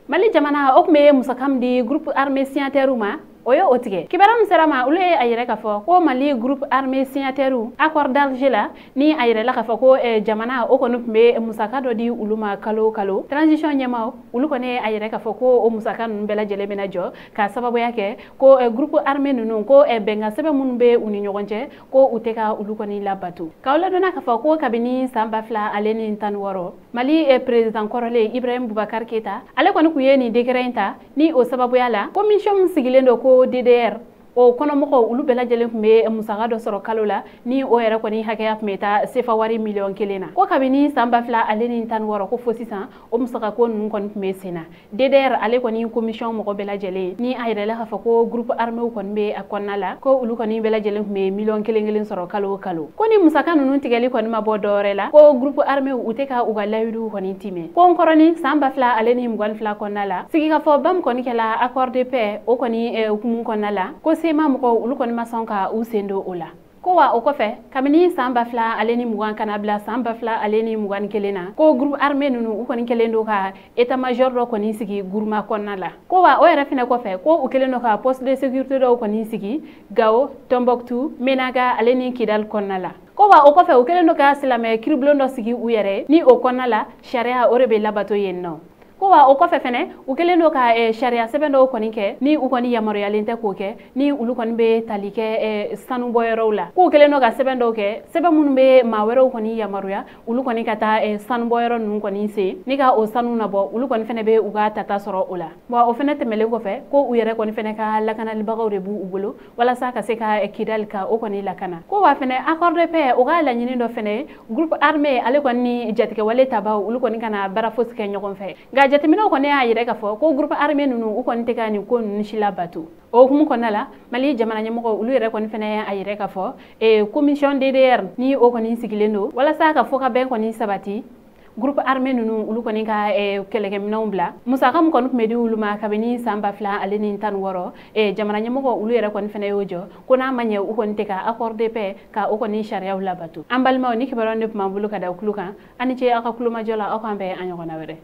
Mali jamana o tun bɛ musaka min di groupe armé signataire ma, o ye o tigɛ. Kibaruya min sera ma, olu ye a yɛrɛ k'a fɔ ko Mali groupe armé signataire accord d'Alger la, ni a yɛrɛ la k'a fɔ ko jamana o kɔni tun bɛ musaka dɔ di olu ma kalo o kalo. Transition ɲɛmaaw olu kɔni ye a yɛrɛ k'a fɔ ko o musaka ninnu bɛɛ lajɛlen bɛna jɔ, k'a sababuya kɛ ko groupe armé ninnu ko bɛnkan sɛbɛn minnu bɛ u ni ɲɔgɔn cɛ, ko u tɛ ka olu kɔni labato. K'aw ladɔnna k'a fɔ ko kabini san 2016, Mali président kɔrɔlen Ibrahim Boubacar Keita, ale kɔni tun ye nin décret in ta, ni o sababuya la commission min sigilen don ko DDR, o kɔnɔmɔgɔw olu bɛɛ lajɛlen tun bɛ musaka dɔ sɔrɔ kalo la, ni o yɛrɛ kɔni hakɛya tun bɛ taa sefa wari miliyɔn 1 na. Ko kabini san 2016 ko fo sisan, o musaka ko ninnu kɔni tun bɛ sen na. DDR ale kɔni commission mɔgɔ bɛɛ lajɛlen, ni a yɛrɛ la k'a fɔ ko groupe armé kɔni bɛ a kɔnɔna la, ko olu kɔni bɛɛ lajɛlen tun bɛ miliyɔn 1 kelen sɔrɔ kalo o kalo. Ko ni musaka ninnu tigɛli kɔni ma bɔ dɔwɛrɛ la, ko groupe armé u tɛ ka u ka layiduw kɔni timɛ. Ko n kɔrɔni san 2022 kɔnɔna la, sigikafɔba min kɔni kɛla accord de paix o kɔni hukumu kɔnɔna la, ko CMA mɔgɔw olu kɔni ma sɔn ka u sen don o la. Ko wa o kɔfɛ, kabini san 2020 ka na bila san 2021 na, ko groupe armé ninnu u kɔni kɛlen don ka état major dɔ kɔni sigi Gourma kɔnɔna la. Ko wa o yɛrɛ fɛnɛ kɔfɛ, ko u kɛlen don ka poste de sécurité dɔw kɔni sigi Gao, Tombouctou, Menaga ale ni Kidal kɔnɔna la. Ko wa o kɔfɛ, u kɛlen don ka silamɛ kiribulon dɔ sigi u yɛrɛ, ni o kɔnɔna la sariya o de bɛ labato yen nɔ. Ko wa o kɔfɛ fɛnɛ, u kɛlen don ka sariya sɛbɛn dɔw kɔni kɛ, ni u kɔni yamaruyalen tɛ k'o kɛ, ni olu kɔni bɛ tali kɛ sanubɔyɔrɔw la. K'u kɛlen don ka sɛbɛn dɔw kɛ, sɛbɛn minnu bɛ maa wɛrɛw kɔni yamaruya olu kɔni ka taa sanubɔyɔrɔ ninnu kɔni sen ni ka o sanu nabɔ, olu kɔni fɛnɛ bɛ u ka tata sɔrɔ o la. Wa o fɛnɛ tɛmɛlen kɔfɛ, ko u yɛrɛ kɔni fɛnɛ ka lakanalibagaw de b'u bolo walasa ka se ka Kidali ka o kɔni lakana. Ko wa fɛnɛ accord de paix o ka laɲini dɔ fɛnɛ, groupe armé ale kɔni ni jatigɛwale tabaw olu kɔni kana baara fosi kɛ ɲɔgɔn fɛ. Nka jateminɛw kɔni y'a yɛrɛ k'a fɔ ko groupe armé ninnu u kɔni tɛ ka nin ko ninnu si labato. O hukumu kɔnɔna la, Mali jamana ɲɛmɔgɔ olu yɛrɛ kɔni fɛnɛ y'a yɛrɛ k'a fɔ commission DDR ni o kɔni sigilen don walasa ka fɔ ka bɛn kɔni sabati, groupe armé ninnu olu kɔni ka kɛlɛkɛminɛnw bila. Musaka min kɔni tun bɛ di olu ma kabini san 2016, jamana ɲɛmɔgɔ olu yɛrɛ kɔni fɛnɛ y'o jɔ, ko n'a ma ɲɛ u kɔni tɛ ka accord de paix ka o kɔni sariyaw labato. An balimaw, ni kibaruya de tun b'an bolo ka da kulo kan, aw ni ce aw ka kulomajɔ la. Aw k'an bɛn an ɲɔgɔnna wɛrɛ.